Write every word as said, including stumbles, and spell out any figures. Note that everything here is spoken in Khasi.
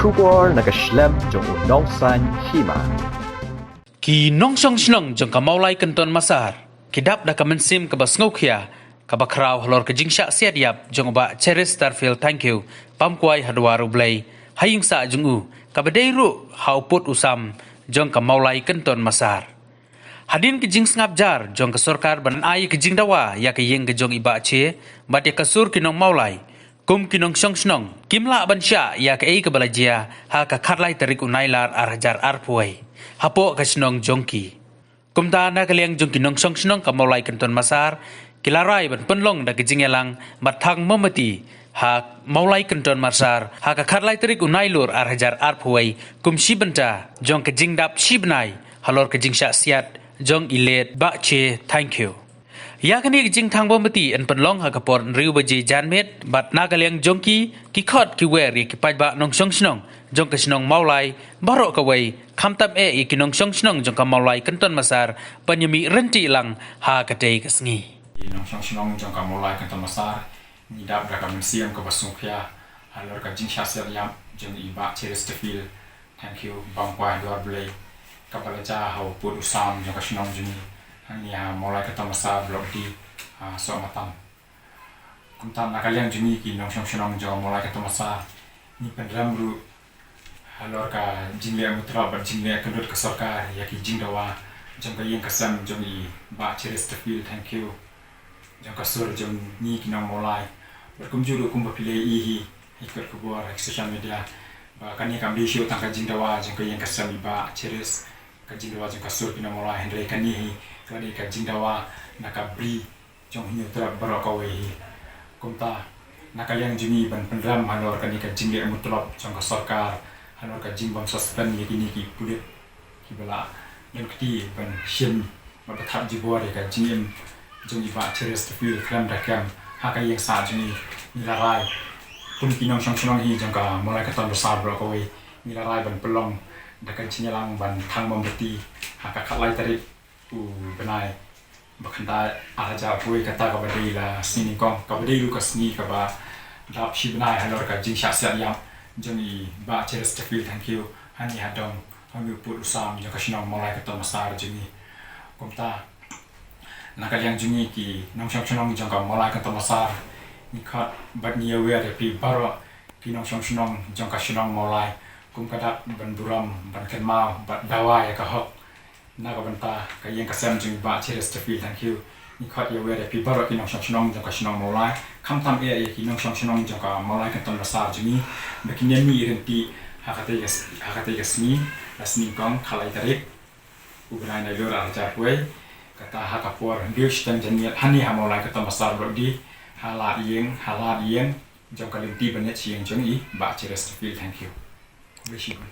Khubor na ka shlem jong u nongsan hima. Ki nongshong shnong jong ka Mawlai Kynton Massar ki dap da ka mynsiem kaba sngewkhia kaba khraw halor ka jingshah siat ïap jong u Bah Cheresterfield Thangkhiew bam kwai ha dwar U Blei ha ïing sah jong u, kaba dei ruh ha u pud u sam jong ka Mawlai Kynton Massar. Hadien ka jingsngap jar jong ka sorkar ban ai ka jingdawa ïa ka ïing ka jong i Bah Che bad ïa ka sur ki nong Mawlai, kum ki nongshong shnong kim lah ban shah ïa kaei kaba la jia ha ka khatlai tarik u Nailar ar hajar arphew wei hapoh ka shnong jong ki. Kumta na ka liang jong ki nongshong shnong ka Mawlai Kynton Massar ki la rai ban pynlong da ka jingïalang bad thang mombati ha Mawlai Kynton Massar ha ka khatlai tarik u Nailur ar hajar arphew wei kum shi bynta jong ka jingdap shi bnai halor ka jingshah siat jong i late Bah Che Thangkhiew. Ïa kane ka jingthang mombati yn pynlong ha ka por hynriew baje janmiet bad na ka liang jong ki, ki khot ki wer ïa ki paidbah nongshong shnong jong ka shnong Mawlai baroh kawei, khamtam eh ïa ki nongshong shnong jong ka Mawlai Kynton Massar ban ïa mih rynti lang ha katei ka sngi. Ki nongshong shnong jong ka Mawlai Kynton Massar ngi dap da ka mynsiem kaba sngewkhia halor ka jingshah siat ïap jong i Bah Cheresterfield Thangkhiew bam kwai ha dwar Blei, kaba la jia ha u pud u sam jong ka shnong jong ngi hangne ha Mawlai Kynton Massar Block D, ha Sohmatam. Kumta na ka liang jong ngi ki nongshong shnong jong ka Mawlai Kynton Massar ngi pynrem ruh halor ka jingleh mutlop bad jingleh kyndut ka sorkar ïa ki jingdawa jong ka ïing ka sem jong i Bah Cheresterfield Thangkhiew jong ka sur jong ngi ki nong Mawlai. Bad kumjuh ruh kumba phi la ïohi ha ki kot khubor ha ki social media ba kane kam dei shuh tang ka jingdawa jong ka ïing ka sem i Bah Cheres, ka jingdawa jong ka sur ki nong Mawlai, hynrei kane hi ka la dei ka jingdawa na ka bri jong Hynñiewtrep baroh kawei hi. Kumta na ka liang jong ngi ban pynrem halor kane ka jingleh mutlop jong ka sorkar halor ka jingbym suspend ïa kine ki pulit kiba la don kti ban shim bad ba thap jubor ïa ka jingim jong i Bah Cheresterfield khlem da kem ha ka ïing sah jong ngi. Ngi la rai kum ki nongshong shnong hi jong ka Mawlai Kynton Massar baroh kawei, ngi la rai ban pynlong da ka jingïalang ban thang mombati ha ka khatlai tarik u bnai ba khyndai ar hajar arphew wei, kata kaba dei la Sngi Nyngkong, kaba dei ruh ka sngi kaba dap shi bnai halor ka jingshah siat ïap jong i Bah Cheresterfield Thangkhiew hangne ha dong ha u pud u sam jong ka shnong Mawlai Kynton Massar jong ngi. Kumta na ka liang jong ngi ki nongshong shnong jong ka Mawlai Kynton Massar ngi khot bad ngi ïawer ïa phi baroh ki nongshong shnong jong ka shnong Mawlai kum ka dak ban burom ban kynmaw bad dawa ïa ka hok na ka bynta ka ïing ka sem jong i Bah Cheresterfield Thangkhiew. Ngi khot ïawer ïa phi baroh ki nongshong shnong jong ka shnong Mawlai, khamtam eh ïa ki nongshong shnong jong ka Mawlai Kynton Massar jong ngi ba kin ïa mih rynti ha katei ka s-, ha katei ka sngi, la Sngi Nyngkong khatlai tarik u bnai Nailur ar hajar arphew wei, kata ha ka por hynriew shiteng janmiet hangne ha Mawlai Kynton Massar Block D, ha lad ïing, ha lad ïing jong ka lynti bniat sha ïing jong i Bah Cheresterfield Thangkhiew. Khublei shibun.